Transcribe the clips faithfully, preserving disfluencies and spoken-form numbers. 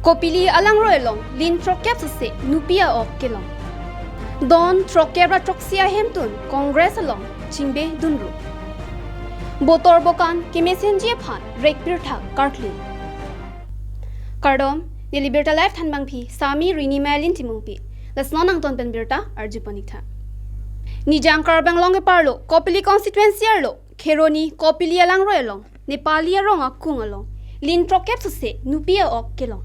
Kopili alangroi along lin throkkep suse nupi a-ok kelong. Don throkkep ra throksi ahemtun Congress along chingbe dunru. Botor bokan kemesenji aphan rekpirthak karkli. Kardom, neli Birta Live thanbangpi Sami Rini Mailin Timungpi. Lasi non nangton pen birta arjupon-iktha. Nijang Karbi Anglong keparlo Kopili constituency arlo Kheroni Kopili alangroi along Nepali arong akung along lin throkkep suse nupi a-ok kelong.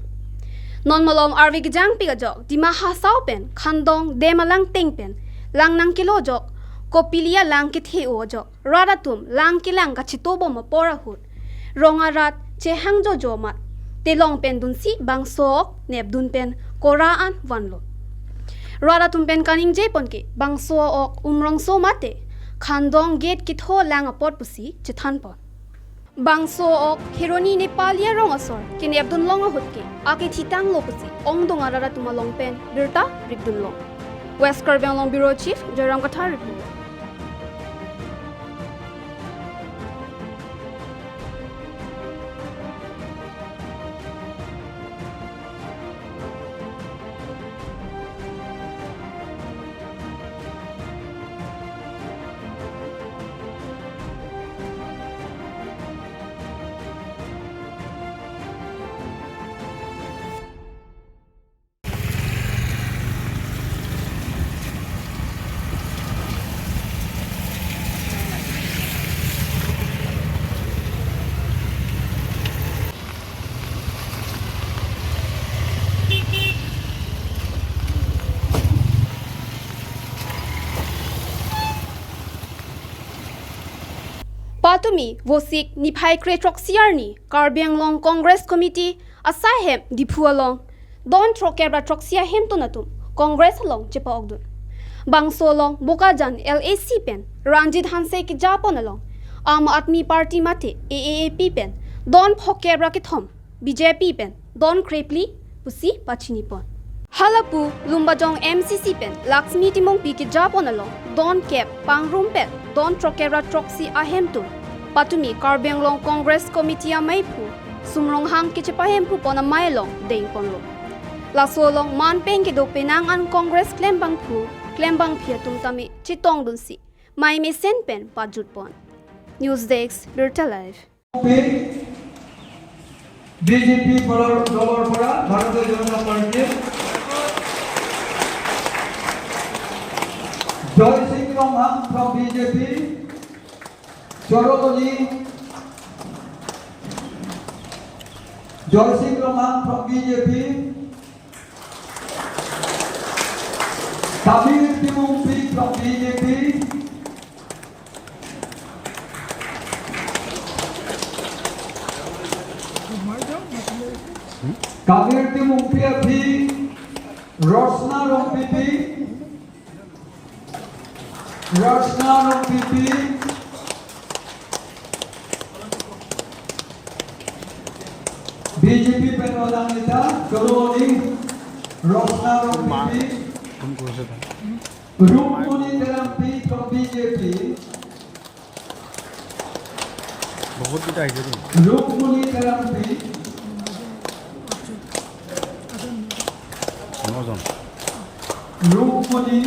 Non malom arve kejangpik ajok Dima Hasao pen Khandong dam alang teng pen lang nangkelo ajok, Kopili alang kethe-o ajok rat atum lang kelang kachitobom apor ahut rong arat chehang jojo amat telong pen dunsi bangso ok nepdun pen kora an vanlo. Rat atum pen kaningjepon ke bangso ok Umrongso mate Khandong gate ketho lang apot pusi chethanpon. Bangso ok Kheroni Nepali arong asor kenepdun long ahut ke akethitanglo pusi ongdung arat atum along pen birta ripdunlo. West Karbi Anglong Bureau Chief Joyram Kathar ripdunlo. Patumi Vosik niphai kre throksi arni Karbi Anglong Congress Committee asai hem Diphu along don throkkep ra throksi ahemtun atum Congress along chepa-okdun. Bangso along Bokajan L A C pen Ranjit Hanse kejapon along Aam Aadmi Party mate A A A P pen don phokep ra kethom, B J P pen don krephli pusi pachinipon. Halapu Lumbajong M C C pen Laxmi Timungpi kejapon along don kep pangrum pen don throkkep ra throksi ahemtun patumi Karbi Anglong Congress Committee ameiphu Sum Ronghang kechepahemphupon amei along dengponlo. Laso along manpeng kedo penang an Congress klembangphu klembangphi atum tame chetongdunsi mei mesen pen pajutpon. News Desk, Birta Live. B J P দলৰ, দলৰ পৰা ভাৰতীয় জনতা পাৰ্টীয়ে জয় সিং Ronghang from B J P, চৰকনি জয় সিং Ronghang from B J P, Tamir Timungpi from B J P, Tamir Timungpi aphi Rosna Rongpipi, Rosna Rongpipi, B J P pen olang neta, Cholomoni, Rosna Rongpipi, Rukmoni Teronpi from B J P, বহুত কেইটা আহিছে দেই। Rukmoni Teronpi, নজন। Rukmoni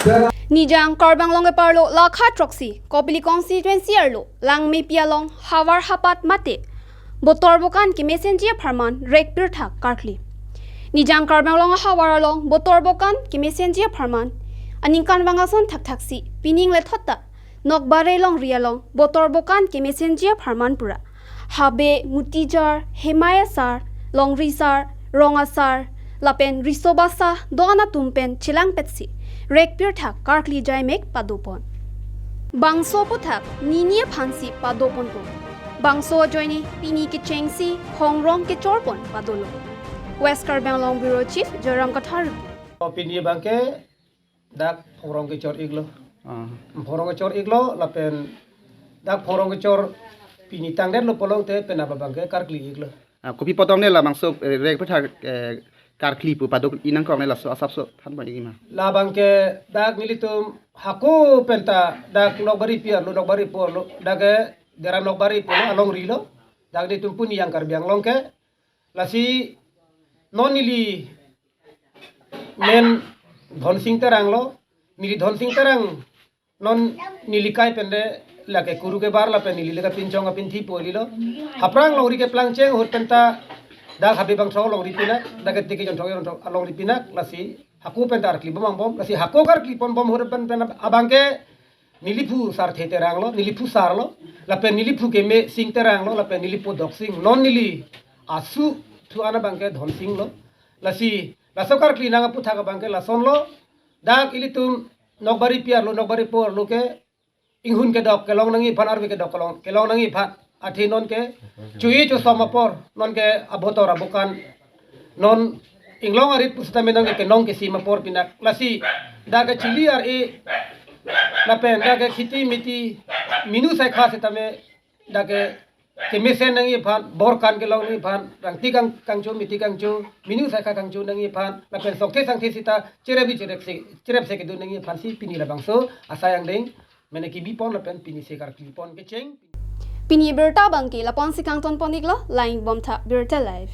Teronpi. Nijang Karbi Anglong keparlo lakha throksi Kopili constituency arlo Langmepi along havar hapat mate botor bokan kemesenji apharman rekpirthak karkli. Nijang Karbi Anglong ahavar along botor bokan kemesenji apharman aningkanvang ason thakthaksi pining lethot ta Nokbare longri along botor bokan kemesenji apharman pura habe, mutijar, hemai asar, longri sar, rong asar lapen riso basa do-an atum pen chelangpetsi rekpirthak karkli jaimek padopon. Bangso aphuthak nini aphansi padoponpo. Bangso ajoine pini kechengsi phongrong kechorpon padolo. West Karbi Anglong Bureau Chief Joyram Kathar. Pini abangke dak phongrong kechor-iklo. Ah. Phongrong kechor-iklo lapen dak phongrong kechor pini tangdetlo pulote penap abangke karkli-iklo. Ah, kopi apot dam ne labangso, eh, rekpirthak, eh, karkli pu paduk inang kong ne laso asapso than ba ingma. Labang ke dak nelitum hako penta dak Nokbaripi arlo, Nokbaripo arlo, dak ke Dera Nokbaripo alongri lo, dak nelitum puni yang Karbi Anglong ke, lasi non neli men Dhonsing Terang lo, neli Dhonsing Terang non neli kai pen de lake kuru kebar lapen neli lake pinchong apinthi po lilo. Haprang longri keplang cheng ahut penta dak habe bangso longri pinak, dak ke tiki jonthok jonthok alongri pinak, lasi hako penta arkli bom angbom, lasi hako karkli pon bom ahut pen pen abang ke neliphu Sarthe Terang lo, neliphu Sar lo, lapen neliphu Keme Sing Terang lo, lapen nelipo Doksing, non neli asu thu an abang ke Dhonsing lo. Lasi laso karkli nang aphuthak abang ke lason lo, dak ilitum Nokbaripi arlo, Nokbaripo arlo ke inghun kedok kelong nangji aphan, arve kedok kelong, kelong nangji aphan, athe non ke chui chusom apor, non ke abotor abokan, non inglong arit pusitame non ke kenong kesim apor pinak. Lasi dak ke chili ar-e lapen dak ke khiti miti minu saikha sitame dak ke kemesen nangji aphan, bor kan kelong nangji aphan, rangti kang kangcho, miti kangcho, minu saikha kangcho nangji aphan, lapen sokthe sangthe sita cherep cherep se, cherep se kedun nangji aphan si pini labangso asai angdeng mene kebi pon lapen pini se karkli pon kecheng. Pini birta abang ke lapon si kangton pon iklo, lang-ik bom tha Birta Live.